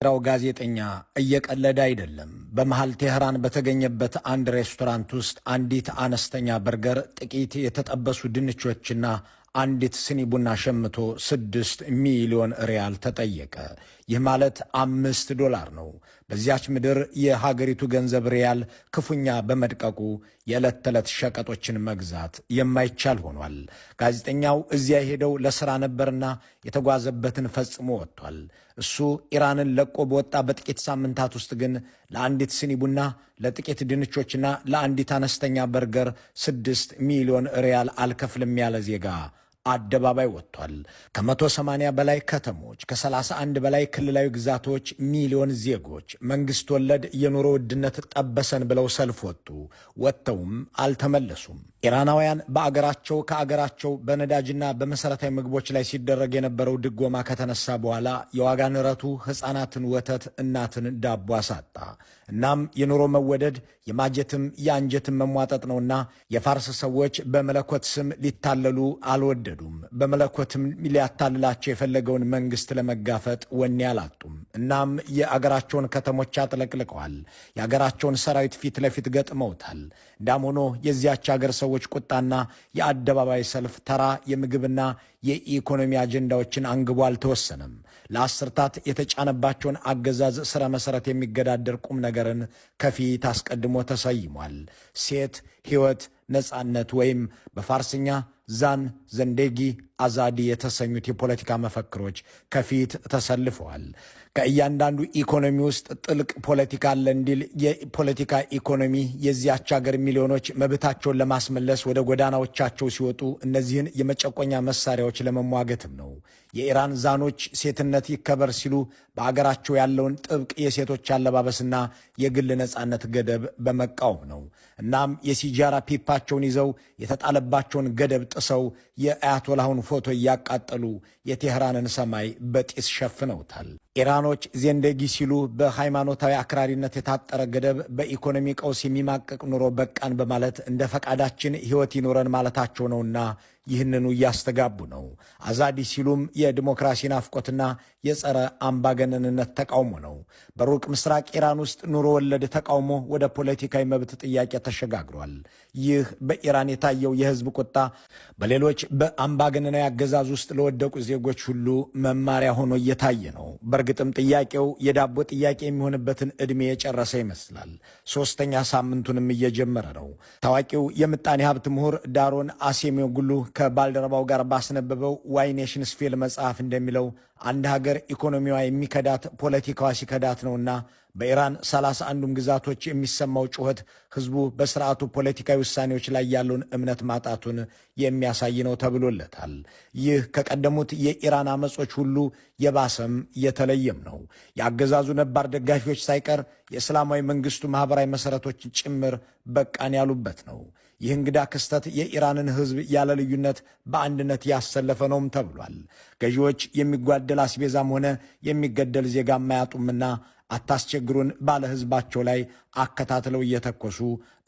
ራው ጋዜጠኛ እየቀለደ አይደለም። በመሃል ቴህራን በተገኘበት አንድ ሬስቶራንት ውስጥ አንዲት አነስተኛ በርገር፣ ጥቂት የተጠበሱ ድንቾችና አንዲት ስኒ ቡና ሸምቶ 6 ሚሊዮን ሪያል ተጠየቀ። ይህ ማለት 5 ዶላር ነው። በዚያች ምድር የሀገሪቱ ገንዘብ ሪያል ክፉኛ በመድቀቁ የዕለት ተዕለት ሸቀጦችን መግዛት የማይቻል ሆኗል። ጋዜጠኛው እዚያ የሄደው ለሥራ ነበርና የተጓዘበትን ፈጽሞ ወጥቷል። እሱ ኢራንን ለቆ በወጣ በጥቂት ሳምንታት ውስጥ ግን ለአንዲት ስኒ ቡና፣ ለጥቂት ድንቾችና ለአንዲት አነስተኛ በርገር 6 ሚሊዮን ሪያል አልከፍልም ያለ ዜጋ አደባባይ ወጥቷል። ከ180 በላይ ከተሞች፣ ከ31 በላይ ክልላዊ ግዛቶች ሚሊዮን ዜጎች መንግስት ወለድ የኑሮ ውድነት ጠበሰን ብለው ሰልፍ ወጡ። ወጥተውም አልተመለሱም። ኢራናውያን በአገራቸው ከአገራቸው በነዳጅና በመሠረታዊ ምግቦች ላይ ሲደረግ የነበረው ድጎማ ከተነሳ በኋላ የዋጋ ንረቱ ሕፃናትን ወተት፣ እናትን ዳቦ አሳጣ። እናም የኑሮ መወደድ የማጀትም የአንጀትም መሟጠጥ ነውና የፋርስ ሰዎች በመለኮት ስም ሊታለሉ አልወደዱም። በመለኮትም ሊያታልላቸው የፈለገውን መንግስት ለመጋፈጥ ወኔ አላጡም። እናም የአገራቸውን ከተሞች አጥለቅልቀዋል። የአገራቸውን ሰራዊት ፊት ለፊት ገጥመውታል። እንዳም ሆኖ የዚያች አገር ሰዎች ቁጣና የአደባባይ ሰልፍ ተራ የምግብና የኢኮኖሚ አጀንዳዎችን አንግቦ አልተወሰነም። ለአስርታት የተጫነባቸውን አገዛዝ ስረ መሰረት የሚገዳደር ቁም ነገርን ከፊት አስቀድሞ ተሰይሟል። ሴት፣ ሕይወት፣ ነፃነት ወይም በፋርስኛ زن، زندگی، آزادی የተሰኙት የፖለቲካ መፈክሮች ከፊት ተሰልፈዋል። ከእያንዳንዱ ኢኮኖሚ ውስጥ ጥልቅ ፖለቲካ አለ እንዲል የፖለቲካ ኢኮኖሚ የዚያች ሀገር ሚሊዮኖች መብታቸውን ለማስመለስ ወደ ጎዳናዎቻቸው ሲወጡ እነዚህን የመጨቆኛ መሳሪያዎች ለመሟገትም ነው። የኢራን ዛኖች ሴትነት ይከበር ሲሉ በአገራቸው ያለውን ጥብቅ የሴቶች አለባበስና የግል ነፃነት ገደብ በመቃወም ነው። እናም የሲጃራ ፒፓቸውን ይዘው የተጣለባቸውን ገደብ ጥሰው የአያቶላሁን ፎቶ እያቃጠሉ የቴህራንን ሰማይ በጢስ ሸፍነውታል። ኢራኖች زندگی ሲሉ በሃይማኖታዊ አክራሪነት የታጠረ ገደብ፣ በኢኮኖሚ ቀውስ የሚማቀቅ ኑሮ በቃን በማለት እንደ ፈቃዳችን ሕይወት ይኑረን ማለታቸው ነውና ይህንኑ እያስተጋቡ ነው። آزادی ሲሉም የዲሞክራሲ ናፍቆትና የጸረ አምባገነንነት ተቃውሞ ነው። በሩቅ ምስራቅ ኢራን ውስጥ ኑሮ ወለድ ተቃውሞ ወደ ፖለቲካዊ መብት ጥያቄ ተሸጋግሯል። ይህ በኢራን የታየው የህዝብ ቁጣ በሌሎች በአምባገነናዊ አገዛዝ ውስጥ ለወደቁ ዜጎች ሁሉ መማሪያ ሆኖ እየታየ ነው። በእርግጥም ጥያቄው የዳቦ ጥያቄ የሚሆንበትን ዕድሜ የጨረሰ ይመስላል። ሶስተኛ ሳምንቱንም እየጀመረ ነው። ታዋቂው የምጣኔ ሀብት ምሁር ዳሮን አሴሞግሉ ከባልደረባው ጋር ባስነበበው Why Nations Fail መጽሐፍ እንደሚለው አንድ ሀገር ኢኮኖሚዋ የሚከዳት ፖለቲካዋ ሲከዳት ነውና በኢራን 31ዱም ግዛቶች የሚሰማው ጩኸት ህዝቡ በስርዓቱ ፖለቲካዊ ውሳኔዎች ላይ ያለውን እምነት ማጣቱን የሚያሳይ ነው ተብሎለታል። ይህ ከቀደሙት የኢራን አመጾች ሁሉ የባሰም የተለየም ነው። የአገዛዙ ነባር ደጋፊዎች ሳይቀር የእስላማዊ መንግስቱ ማህበራዊ መሰረቶችን ጭምር በቃን ያሉበት ነው። ይህ እንግዳ ክስተት የኢራንን ህዝብ ያለ ልዩነት በአንድነት ያሰለፈ ነውም ተብሏል። ገዢዎች የሚጓደል አስቤዛም ሆነ የሚገደል ዜጋ አያጡምና አታስቸግሩን ባለ ህዝባቸው ላይ አከታትለው እየተኮሱ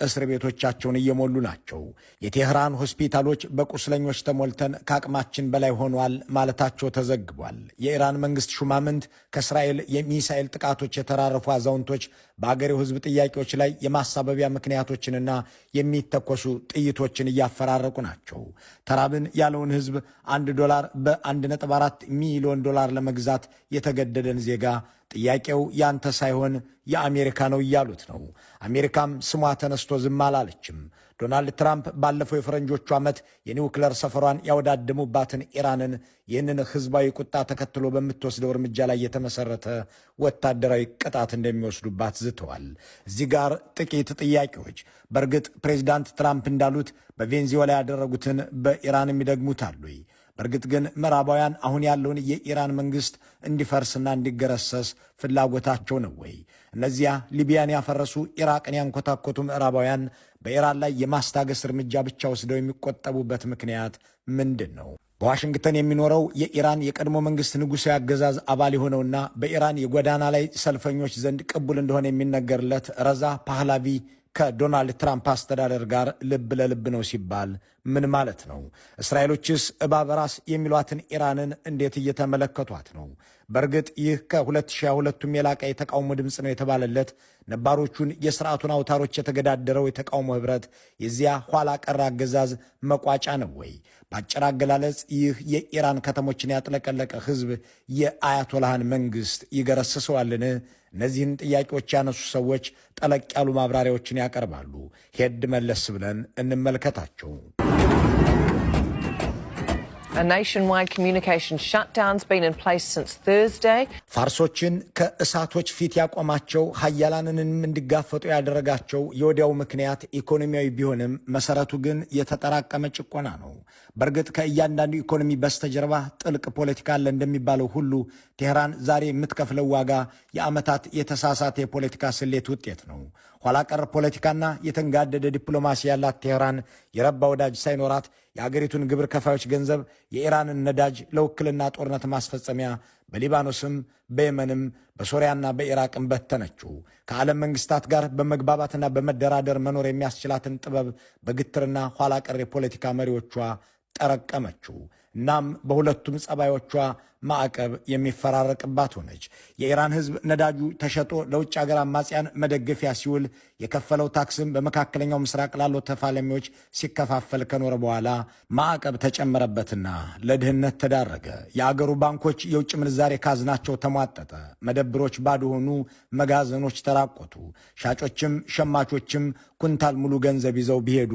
እስር ቤቶቻቸውን እየሞሉ ናቸው። የቴህራን ሆስፒታሎች በቁስለኞች ተሞልተን ከአቅማችን በላይ ሆኗል ማለታቸው ተዘግቧል። የኢራን መንግስት ሹማምንት ከእስራኤል የሚሳኤል ጥቃቶች የተራረፉ አዛውንቶች በአገሬው ህዝብ ጥያቄዎች ላይ የማሳበቢያ ምክንያቶችንና የሚተኮሱ ጥይቶችን እያፈራረቁ ናቸው። ተራብን ያለውን ህዝብ 1 ዶላር በ1.4 ሚሊዮን ዶላር ለመግዛት የተገደደን ዜጋ ጥያቄው ያንተ ሳይሆን የአሜሪካ ነው እያሉት ነው። አሜሪካም ስሟ ተነስቶ ዝም አላለችም። ዶናልድ ትራምፕ ባለፈው የፈረንጆቹ ዓመት የኒውክለር ሰፈሯን ያወዳደሙባትን ኢራንን ይህንን ህዝባዊ ቁጣ ተከትሎ በምትወስደው እርምጃ ላይ የተመሰረተ ወታደራዊ ቅጣት እንደሚወስዱባት ዝተዋል። እዚህ ጋር ጥቂት ጥያቄዎች። በእርግጥ ፕሬዚዳንት ትራምፕ እንዳሉት በቬንዙዌላ ያደረጉትን በኢራንም ይደግሙታል ወይ? በእርግጥ ግን ምዕራባውያን አሁን ያለውን የኢራን መንግስት እንዲፈርስና እንዲገረሰስ ፍላጎታቸው ነው ወይ? እነዚያ ሊቢያን ያፈረሱ፣ ኢራቅን ያንኮታኮቱ ምዕራባውያን በኢራን ላይ የማስታገስ እርምጃ ብቻ ወስደው የሚቆጠቡበት ምክንያት ምንድን ነው? በዋሽንግተን የሚኖረው የኢራን የቀድሞ መንግስት ንጉሣዊ አገዛዝ አባል የሆነውና በኢራን የጎዳና ላይ ሰልፈኞች ዘንድ ቅቡል እንደሆነ የሚነገርለት ረዛ ፓህላቪ ከዶናልድ ትራምፕ አስተዳደር ጋር ልብ ለልብ ነው ሲባል ምን ማለት ነው? እስራኤሎችስ እባብ ራስ የሚሏትን ኢራንን እንዴት እየተመለከቷት ነው? በእርግጥ ይህ ከ2022ቱም የላቀ የተቃውሞ ድምፅ ነው የተባለለት፣ ነባሮቹን የስርዓቱን አውታሮች የተገዳደረው የተቃውሞ ህብረት የዚያ ኋላ ቀር አገዛዝ መቋጫ ነው ወይ? በአጭር አገላለጽ ይህ የኢራን ከተሞችን ያጥለቀለቀ ህዝብ የአያቶላህን መንግስት ይገረስሰዋልን? እነዚህን ጥያቄዎች ያነሱ ሰዎች ጠለቅ ያሉ ማብራሪያዎችን ያቀርባሉ። ሄድ መለስ ብለን እንመልከታቸው። A nationwide communication shutdown's been in place since Thursday. ፋርሶችን ከእሳቶች ፊት ያቆማቸው፣ ሀያላንንም እንዲጋፈጡ ያደረጋቸው የወዲያው ምክንያት ኢኮኖሚያዊ ቢሆንም መሰረቱ ግን የተጠራቀመ ጭቆና ነው። በእርግጥ ከእያንዳንዱ ኢኮኖሚ በስተጀርባ ጥልቅ ፖለቲካ አለ እንደሚባለው ሁሉ ቴህራን ዛሬ የምትከፍለው ዋጋ የዓመታት የተሳሳተ የፖለቲካ ስሌት ውጤት ነው። ኋላ ቀር ፖለቲካና የተንጋደደ ዲፕሎማሲ ያላት ቴህራን የረባ ወዳጅ ሳይኖራት የአገሪቱን ግብር ከፋዮች ገንዘብ፣ የኢራንን ነዳጅ ለውክልና ጦርነት ማስፈጸሚያ በሊባኖስም በየመንም በሶሪያና በኢራቅም በተነችው። ከዓለም መንግስታት ጋር በመግባባትና በመደራደር መኖር የሚያስችላትን ጥበብ በግትርና ኋላ ቀር የፖለቲካ መሪዎቿ ጠረቀመችው። እናም በሁለቱም ጸባዮቿ ማዕቀብ የሚፈራረቅባት ሆነች። የኢራን ሕዝብ ነዳጁ ተሸጦ ለውጭ ሀገር አማጽያን መደገፊያ ሲውል፣ የከፈለው ታክስም በመካከለኛው ምስራቅ ላሉ ተፋላሚዎች ሲከፋፈል ከኖረ በኋላ ማዕቀብ ተጨመረበትና ለድህነት ተዳረገ። የአገሩ ባንኮች የውጭ ምንዛሬ ካዝናቸው ተሟጠጠ። መደብሮች ባዶ ሆኑ። መጋዘኖች ተራቆቱ። ሻጮችም ሸማቾችም ኩንታል ሙሉ ገንዘብ ይዘው ቢሄዱ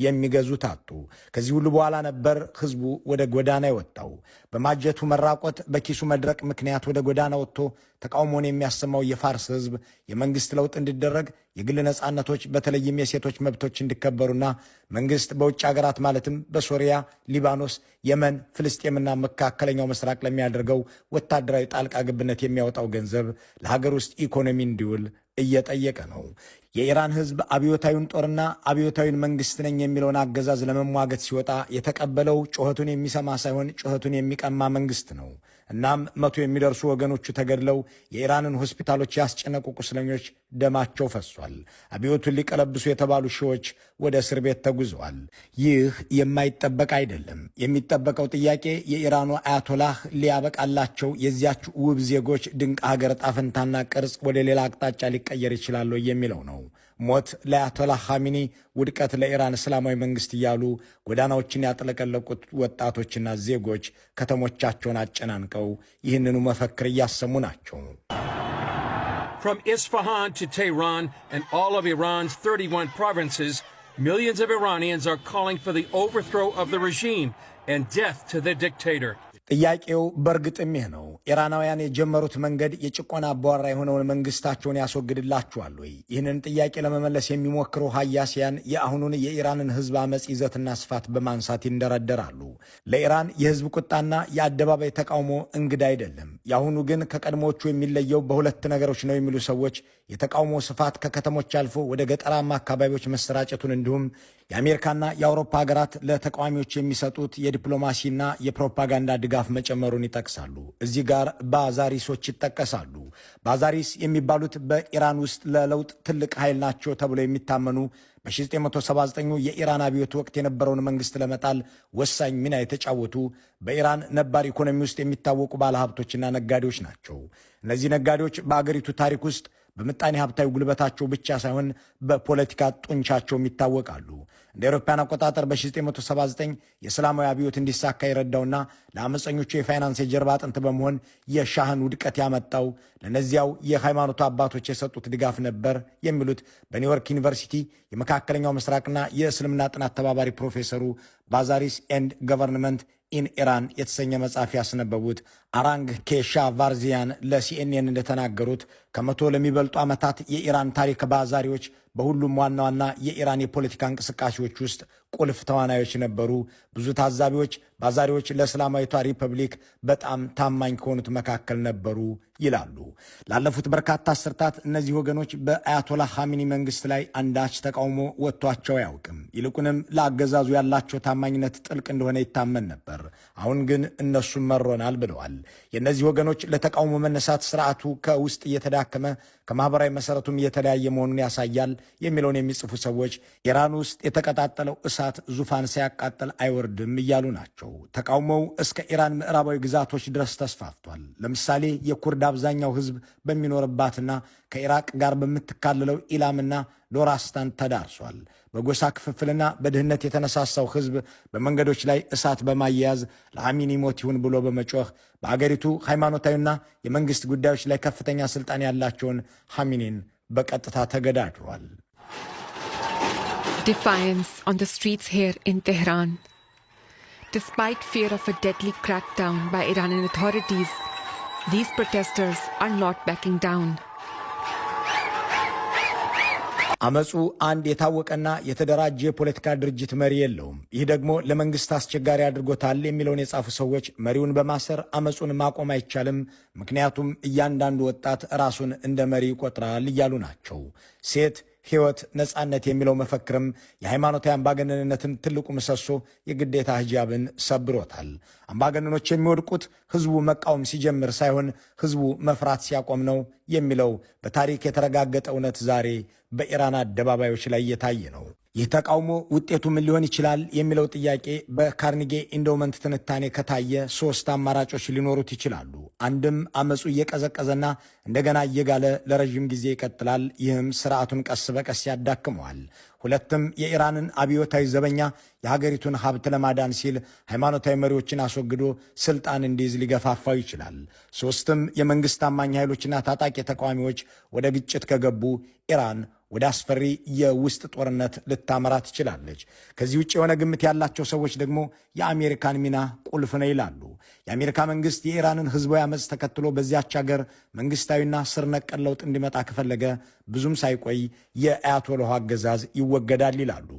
የሚገዙት አጡ። ከዚህ ሁሉ በኋላ ነበር ህዝቡ ወደ ጎዳና የወጣው። በማጀቱ መራቆት፣ በኪሱ መድረቅ ምክንያት ወደ ጎዳና ወጥቶ ተቃውሞን የሚያሰማው የፋርስ ህዝብ የመንግስት ለውጥ እንዲደረግ፣ የግል ነፃነቶች በተለይም የሴቶች መብቶች እንዲከበሩና መንግስት በውጭ ሀገራት ማለትም በሶሪያ፣ ሊባኖስ፣ የመን፣ ፍልስጤምና መካከለኛው ምስራቅ ለሚያደርገው ወታደራዊ ጣልቃ ገብነት የሚያወጣው ገንዘብ ለሀገር ውስጥ ኢኮኖሚ እንዲውል እየጠየቀ ነው። የኢራን ህዝብ አብዮታዊውን ጦርና አብዮታዊን መንግስት ነኝ የሚለውን አገዛዝ ለመሟገት ሲወጣ የተቀበለው ጩኸቱን የሚሰማ ሳይሆን ጩኸቱን የሚቀማ መንግስት ነው። እናም 100 የሚደርሱ ወገኖቹ ተገድለው የኢራንን ሆስፒታሎች ያስጨነቁ ቁስለኞች ደማቸው ፈሷል። አብዮቱን ሊቀለብሱ የተባሉ ሺዎች ወደ እስር ቤት ተጉዘዋል። ይህ የማይጠበቅ አይደለም። የሚጠበቀው ጥያቄ የኢራኑ አያቶላህ ሊያበቃላቸው የዚያች ውብ ዜጎች ድንቅ ሀገር ዕጣ ፈንታና ቅርጽ ወደ ሌላ አቅጣጫ ሊቀየር ይችላል የሚለው ነው። ሞት ለአያቶላህ ኻሚኒ፣ ውድቀት ለኢራን እስላማዊ መንግስት እያሉ ጎዳናዎችን ያጥለቀለቁት ወጣቶችና ዜጎች ከተሞቻቸውን አጨናንቀው ይህንኑ መፈክር እያሰሙ ናቸው። From Isfahan to Tehran and all of Iran's 31 provinces, millions of Iranians are calling for the overthrow of the regime and death to the dictator. ጥያቄው በእርግጥም ይህ ነው። ኢራናውያን የጀመሩት መንገድ የጭቆና አባወራ የሆነውን መንግስታቸውን ያስወግድላቸዋል ወይ? ይህንን ጥያቄ ለመመለስ የሚሞክሩ ሀያሲያን የአሁኑን የኢራንን ህዝብ አመፅ ይዘትና ስፋት በማንሳት ይንደረደራሉ። ለኢራን የህዝብ ቁጣና የአደባባይ ተቃውሞ እንግዳ አይደለም። የአሁኑ ግን ከቀድሞዎቹ የሚለየው በሁለት ነገሮች ነው የሚሉ ሰዎች የተቃውሞ ስፋት ከከተሞች አልፎ ወደ ገጠራማ አካባቢዎች መሰራጨቱን እንዲሁም የአሜሪካና የአውሮፓ ሀገራት ለተቃዋሚዎች የሚሰጡት የዲፕሎማሲና የፕሮፓጋንዳ ድጋፍ መጨመሩን ይጠቅሳሉ። እዚህ ጋር ባዛሪሶች ይጠቀሳሉ። ባዛሪስ የሚባሉት በኢራን ውስጥ ለለውጥ ትልቅ ኃይል ናቸው ተብሎ የሚታመኑ፣ በ1979 የኢራን አብዮት ወቅት የነበረውን መንግስት ለመጣል ወሳኝ ሚና የተጫወቱ፣ በኢራን ነባር ኢኮኖሚ ውስጥ የሚታወቁ ባለሀብቶችና ነጋዴዎች ናቸው። እነዚህ ነጋዴዎች በአገሪቱ ታሪክ ውስጥ በምጣኔ ሀብታዊ ጉልበታቸው ብቻ ሳይሆን በፖለቲካ ጡንቻቸውም ይታወቃሉ። እንደ አውሮፓውያን አቆጣጠር በ1979 የእስላማዊ አብዮት እንዲሳካ የረዳውና ለአመፀኞቹ የፋይናንስ የጀርባ አጥንት በመሆን የሻህን ውድቀት ያመጣው ለነዚያው የሃይማኖቱ አባቶች የሰጡት ድጋፍ ነበር የሚሉት በኒውዮርክ ዩኒቨርሲቲ የመካከለኛው ምስራቅና የእስልምና ጥናት ተባባሪ ፕሮፌሰሩ Bazaris and Government in Iran የተሰኘ መጽሐፍ ያስነበቡት አራንግ ኬሻቫርዚያን ለሲኤንኤን እንደተናገሩት፣ ከ100 ለሚበልጡ ዓመታት የኢራን ታሪክ ባዛሪዎች በሁሉም ዋና ዋና የኢራን የፖለቲካ እንቅስቃሴዎች ውስጥ ቁልፍ ተዋናዮች ነበሩ። ብዙ ታዛቢዎች ባዛሪዎች ለእስላማዊቷ ሪፐብሊክ በጣም ታማኝ ከሆኑት መካከል ነበሩ ይላሉ። ላለፉት በርካታ አስርታት እነዚህ ወገኖች በአያቶላ ኻሚኒ መንግስት ላይ አንዳች ተቃውሞ ወጥቷቸው አያውቅም። ይልቁንም ለአገዛዙ ያላቸው ታማኝነት ጥልቅ እንደሆነ ይታመን ነበር። አሁን ግን እነሱም መሮናል ብለዋል። የእነዚህ ወገኖች ለተቃውሞ መነሳት ስርዓቱ ከውስጥ እየተዳከመ ከማህበራዊ መሰረቱም እየተለያየ መሆኑን ያሳያል። የሚለውን የሚጽፉ ሰዎች ኢራን ውስጥ የተቀጣጠለው እሳት ዙፋን ሳያቃጥል አይወርድም እያሉ ናቸው። ተቃውሞው እስከ ኢራን ምዕራባዊ ግዛቶች ድረስ ተስፋፍቷል። ለምሳሌ የኩርድ አብዛኛው ሕዝብ በሚኖርባትና ከኢራቅ ጋር በምትካለለው ኢላምና ሎራስታን ተዳርሷል። በጎሳ ክፍፍልና በድህነት የተነሳሳው ሕዝብ በመንገዶች ላይ እሳት በማያያዝ ለሐሚኒ ሞት ይሁን ብሎ በመጮህ በአገሪቱ ሃይማኖታዊና የመንግስት ጉዳዮች ላይ ከፍተኛ ስልጣን ያላቸውን ሐሚኒን በቀጥታ ተገዳድሯል። Defiance on the streets here in Tehran. Despite fear of a deadly crackdown by Iranian authorities, these protesters are not backing down. አመፁ አንድ የታወቀና የተደራጀ የፖለቲካ ድርጅት መሪ የለውም። ይህ ደግሞ ለመንግስት አስቸጋሪ አድርጎታል የሚለውን የጻፉ ሰዎች መሪውን በማሰር አመፁን ማቆም አይቻልም፣ ምክንያቱም እያንዳንዱ ወጣት ራሱን እንደ መሪ ይቆጥራል እያሉ ናቸው። ሴት፣ ሕይወት፣ ነፃነት የሚለው መፈክርም የሃይማኖታዊ አምባገነንነትን ትልቁ ምሰሶ የግዴታ ሂጃብን ሰብሮታል። አምባገነኖች የሚወድቁት ህዝቡ መቃወም ሲጀምር ሳይሆን ህዝቡ መፍራት ሲያቆም ነው የሚለው በታሪክ የተረጋገጠ እውነት ዛሬ በኢራን አደባባዮች ላይ እየታየ ነው። ይህ ተቃውሞ ውጤቱ ምን ሊሆን ይችላል የሚለው ጥያቄ በካርኒጌ ኢንዶመንት ትንታኔ ከታየ ሶስት አማራጮች ሊኖሩት ይችላሉ። አንድም አመፁ እየቀዘቀዘና እንደገና እየጋለ ለረዥም ጊዜ ይቀጥላል። ይህም ስርዓቱን ቀስ በቀስ ያዳክመዋል። ሁለትም የኢራንን አብዮታዊ ዘበኛ የሀገሪቱን ሀብት ለማዳን ሲል ሃይማኖታዊ መሪዎችን አስወግዶ ስልጣን እንዲይዝ ሊገፋፋው ይችላል። ሶስትም የመንግስት ታማኝ ኃይሎችና ታጣቂ ተቃዋሚዎች ወደ ግጭት ከገቡ ኢራን ወደ አስፈሪ የውስጥ ጦርነት ልታመራ ትችላለች። ከዚህ ውጭ የሆነ ግምት ያላቸው ሰዎች ደግሞ የአሜሪካን ሚና ቁልፍ ነው ይላሉ። የአሜሪካ መንግስት የኢራንን ህዝባዊ አመፅ ተከትሎ በዚያች ሀገር መንግስታዊና ስር ነቀል ለውጥ እንዲመጣ ከፈለገ ብዙም ሳይቆይ የአያቶላሁ አገዛዝ ይወገዳል ይላሉ።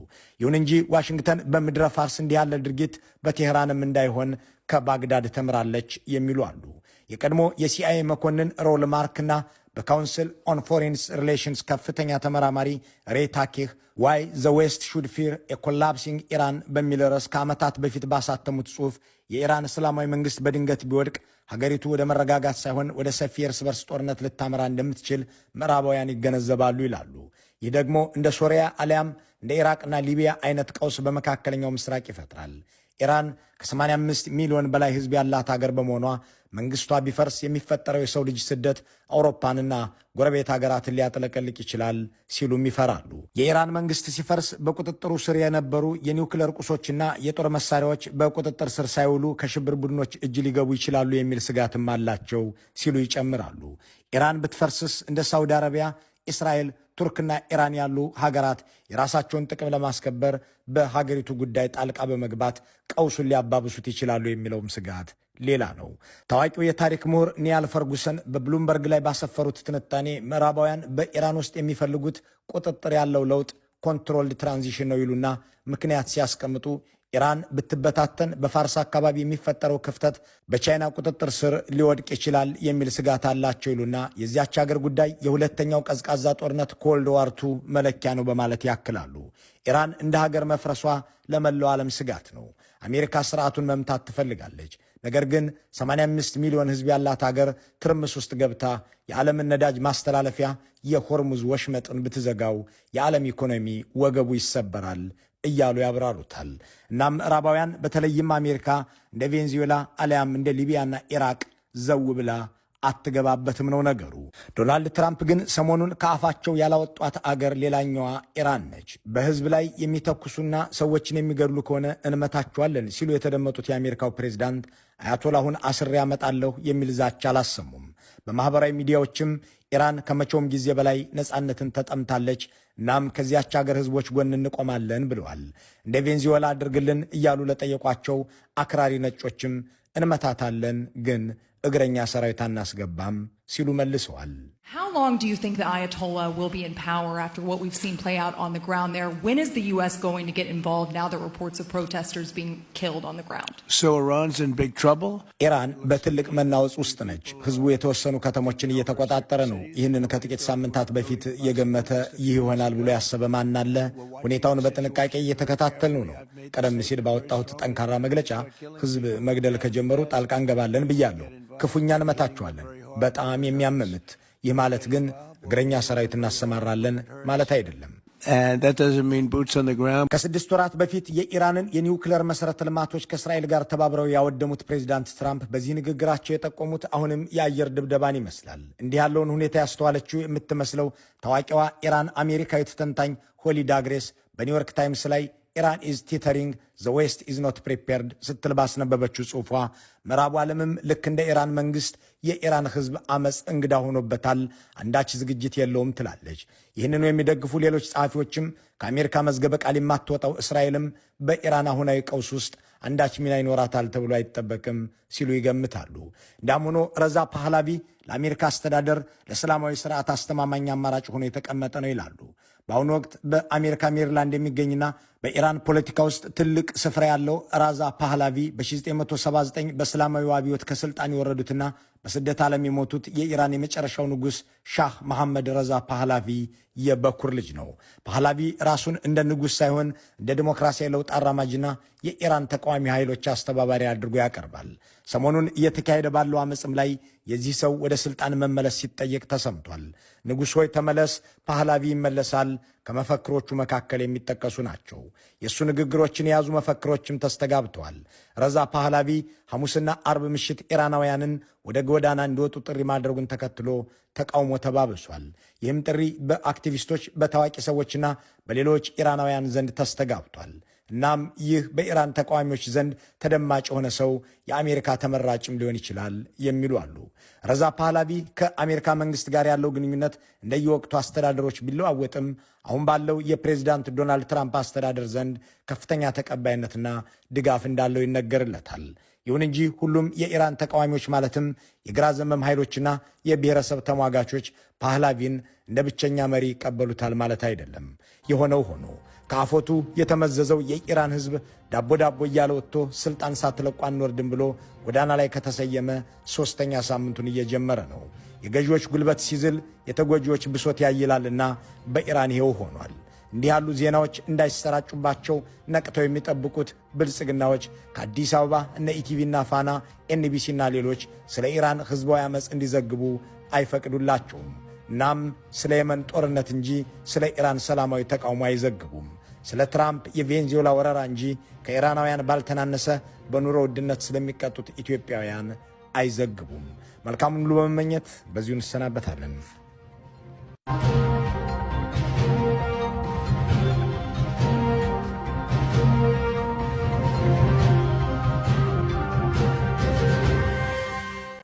ይሁን እንጂ ዋሽንግተን በምድረ ፋርስ እንዲህ ያለ ድርጊት በቴህራንም እንዳይሆን ከባግዳድ ተምራለች የሚሉ አሉ። የቀድሞ የሲአይኤ መኮንን ሮል ማርክና በ Council on Foreign Relations ከፍተኛ ተመራማሪ ሬይ ታኪህ "Why the West Should Fear a Collapsing Iran" በሚል ርዕስ ከዓመታት በፊት ባሳተሙት ጽሑፍ የኢራን እስላማዊ መንግስት በድንገት ቢወድቅ ሀገሪቱ ወደ መረጋጋት ሳይሆን ወደ ሰፊ የእርስ በርስ ጦርነት ልታመራ እንደምትችል ምዕራባውያን ይገነዘባሉ ይላሉ። ይህ ደግሞ እንደ ሶሪያ አሊያም እንደ ኢራቅና ሊቢያ አይነት ቀውስ በመካከለኛው ምስራቅ ይፈጥራል። ኢራን ከ85 ሚሊዮን በላይ ሕዝብ ያላት ሀገር በመሆኗ መንግስቷ ቢፈርስ የሚፈጠረው የሰው ልጅ ስደት አውሮፓንና ጎረቤት ሀገራትን ሊያጥለቀልቅ ይችላል ሲሉም ይፈራሉ። የኢራን መንግስት ሲፈርስ በቁጥጥሩ ስር የነበሩ የኒውክለር ቁሶችና የጦር መሳሪያዎች በቁጥጥር ስር ሳይውሉ ከሽብር ቡድኖች እጅ ሊገቡ ይችላሉ የሚል ስጋትም አላቸው ሲሉ ይጨምራሉ። ኢራን ብትፈርስስ እንደ ሳውዲ አረቢያ፣ እስራኤል፣ ቱርክና ኢራን ያሉ ሀገራት የራሳቸውን ጥቅም ለማስከበር በሀገሪቱ ጉዳይ ጣልቃ በመግባት ቀውሱን ሊያባብሱት ይችላሉ የሚለውም ስጋት ሌላ ነው። ታዋቂው የታሪክ ምሁር ኒያል ፈርጉሰን በብሉምበርግ ላይ ባሰፈሩት ትንታኔ ምዕራባውያን በኢራን ውስጥ የሚፈልጉት ቁጥጥር ያለው ለውጥ፣ controlled transition ነው ይሉና ምክንያት ሲያስቀምጡ ኢራን ብትበታተን በፋርስ አካባቢ የሚፈጠረው ክፍተት በቻይና ቁጥጥር ስር ሊወድቅ ይችላል የሚል ስጋት አላቸው ይሉና የዚያች ሀገር ጉዳይ የሁለተኛው ቀዝቃዛ ጦርነት፣ Cold War II፣ መለኪያ ነው በማለት ያክላሉ። ኢራን እንደ ሀገር መፍረሷ ለመላው ዓለም ስጋት ነው። አሜሪካ ስርዓቱን መምታት ትፈልጋለች። ነገር ግን 85 ሚሊዮን ሕዝብ ያላት ሀገር ትርምስ ውስጥ ገብታ የዓለምን ነዳጅ ማስተላለፊያ የሆርሙዝ ወሽመጥን ብትዘጋው የዓለም ኢኮኖሚ ወገቡ ይሰበራል እያሉ ያብራሩታል። እናም ምዕራባውያን በተለይም አሜሪካ እንደ ቬንዙዌላ አሊያም እንደ ሊቢያና ኢራቅ ዘው ብላ አትገባበትም ነው ነገሩ። ዶናልድ ትራምፕ ግን ሰሞኑን ከአፋቸው ያላወጧት አገር ሌላኛዋ ኢራን ነች። በህዝብ ላይ የሚተኩሱና ሰዎችን የሚገድሉ ከሆነ እንመታቸዋለን ሲሉ የተደመጡት የአሜሪካው ፕሬዝዳንት አያቶላሁን አስሬ ያመጣለሁ የሚል ዛቻ አላሰሙም። በማኅበራዊ ሚዲያዎችም ኢራን ከመቼውም ጊዜ በላይ ነፃነትን ተጠምታለች፣ እናም ከዚያች ሀገር ህዝቦች ጎን እንቆማለን ብለዋል። እንደ ቬንዙዌላ አድርግልን እያሉ ለጠየቋቸው አክራሪ ነጮችም እንመታታለን፣ ግን እግረኛ ሰራዊት አናስገባም ሲሉ መልሰዋል። How long do you think the Ayatollah will be in power after what we've seen play out on the ground there? When is the U.S. going to get involved now that reports of protesters being killed on the ground? So Iran's in big trouble? ኢራን በትልቅ መናወጽ ውስጥ ነች። ህዝቡ የተወሰኑ ከተሞችን እየተቆጣጠረ ነው። ይህንን ከጥቂት ሳምንታት በፊት የገመተ፣ ይህ ይሆናል ብሎ ያሰበ ማን አለ? ሁኔታውን በጥንቃቄ እየተከታተልነው ነው። ቀደም ሲል ባወጣሁት ጠንካራ መግለጫ ህዝብ መግደል ከጀመሩ ጣልቃ እንገባለን ብያለሁ። ክፉኛ እንመታቸዋለን። በጣም የሚያም ምት። ይህ ማለት ግን እግረኛ ሰራዊት እናሰማራለን ማለት አይደለም። And that doesn't mean boots on the ground. ከ6 ወራት በፊት የኢራንን የኒውክለር መሠረተ ልማቶች ከእስራኤል ጋር ተባብረው ያወደሙት ፕሬዚዳንት ትራምፕ በዚህ ንግግራቸው የጠቆሙት አሁንም የአየር ድብደባን ይመስላል። እንዲህ ያለውን ሁኔታ ያስተዋለችው የምትመስለው ታዋቂዋ ኢራን አሜሪካዊት ተንታኝ ሆሊ ዳግሬስ በኒውዮርክ ታይምስ ላይ "Iran is teetering, the West is not prepared" ስትል ባስነበበችው ጽሑፏ ምዕራቡ ዓለምም ልክ እንደ ኢራን መንግስት የኢራን ሕዝብ አመፅ እንግዳ ሆኖበታል፣ አንዳች ዝግጅት የለውም ትላለች። ይህንኑ የሚደግፉ ሌሎች ጸሐፊዎችም ከአሜሪካ መዝገበ ቃል የማትወጣው እስራኤልም በኢራን አሁናዊ ቀውስ ውስጥ አንዳች ሚና ይኖራታል ተብሎ አይጠበቅም ሲሉ ይገምታሉ። እንዲያም ሆኖ ረዛ ፓህላቪ ለአሜሪካ አስተዳደር ለእስላማዊ ስርዓት አስተማማኝ አማራጭ ሆኖ የተቀመጠ ነው ይላሉ። በአሁኑ ወቅት በአሜሪካ ሜሪላንድ የሚገኝና በኢራን ፖለቲካ ውስጥ ትልቅ ስፍራ ያለው ራዛ ፓህላቪ በ1979 በእስላማዊ አብዮት ከስልጣን የወረዱትና በስደት ዓለም የሞቱት የኢራን የመጨረሻው ንጉሥ ሻህ መሐመድ ረዛ ፓህላቪ የበኩር ልጅ ነው። ፓህላቪ ራሱን እንደ ንጉሥ ሳይሆን እንደ ዲሞክራሲያዊ ለውጥ አራማጅና የኢራን ተቃዋሚ ኃይሎች አስተባባሪ አድርጎ ያቀርባል። ሰሞኑን እየተካሄደ ባለው አመፅም ላይ የዚህ ሰው ወደ ስልጣን መመለስ ሲጠየቅ ተሰምቷል። "ንጉሥ ሆይ ተመለስ፣ ፓህላቪ ይመለሳል" ከመፈክሮቹ መካከል የሚጠቀሱ ናቸው። የእሱ ንግግሮችን የያዙ መፈክሮችም ተስተጋብተዋል። ረዛ ፓህላቪ ሐሙስና አርብ ምሽት ኢራናውያንን ወደ ጎዳና እንዲወጡ ጥሪ ማድረጉን ተከትሎ ተቃውሞ ተባብሷል። ይህም ጥሪ በአክቲቪስቶች፣ በታዋቂ ሰዎችና በሌሎች ኢራናውያን ዘንድ ተስተጋብቷል። እናም ይህ በኢራን ተቃዋሚዎች ዘንድ ተደማጭ የሆነ ሰው የአሜሪካ ተመራጭም ሊሆን ይችላል የሚሉ አሉ። ረዛ ፓህላቪ ከአሜሪካ መንግስት ጋር ያለው ግንኙነት እንደየወቅቱ አስተዳደሮች ቢለዋወጥም አሁን ባለው የፕሬዚዳንት ዶናልድ ትራምፕ አስተዳደር ዘንድ ከፍተኛ ተቀባይነትና ድጋፍ እንዳለው ይነገርለታል። ይሁን እንጂ ሁሉም የኢራን ተቃዋሚዎች ማለትም የግራ ዘመም ኃይሎችና የብሔረሰብ ተሟጋቾች ፓህላቪን እንደ ብቸኛ መሪ ይቀበሉታል ማለት አይደለም። የሆነው ሆኖ ከአፎቱ የተመዘዘው የኢራን ሕዝብ ዳቦ ዳቦ እያለ ወጥቶ ስልጣን ሳትለቁ አንወርድም ብሎ ጎዳና ላይ ከተሰየመ ሦስተኛ ሳምንቱን እየጀመረ ነው። የገዢዎች ጉልበት ሲዝል የተጎጂዎች ብሶት ያይላልና በኢራን ይሄው ሆኗል። እንዲህ ያሉ ዜናዎች እንዳይሰራጩባቸው ነቅተው የሚጠብቁት ብልጽግናዎች ከአዲስ አበባ እነ ኢቲቪና ፋና፣ ኤንቢሲና ሌሎች ስለ ኢራን ሕዝባዊ ዓመፅ እንዲዘግቡ አይፈቅዱላቸውም። እናም ስለ የመን ጦርነት እንጂ ስለ ኢራን ሰላማዊ ተቃውሞ አይዘግቡም። ስለ ትራምፕ የቬንዙዌላ ወረራ እንጂ ከኢራናውያን ባልተናነሰ በኑሮ ውድነት ስለሚቀጡት ኢትዮጵያውያን አይዘግቡም። መልካሙን ሁሉ በመመኘት በዚሁ እንሰናበታለን።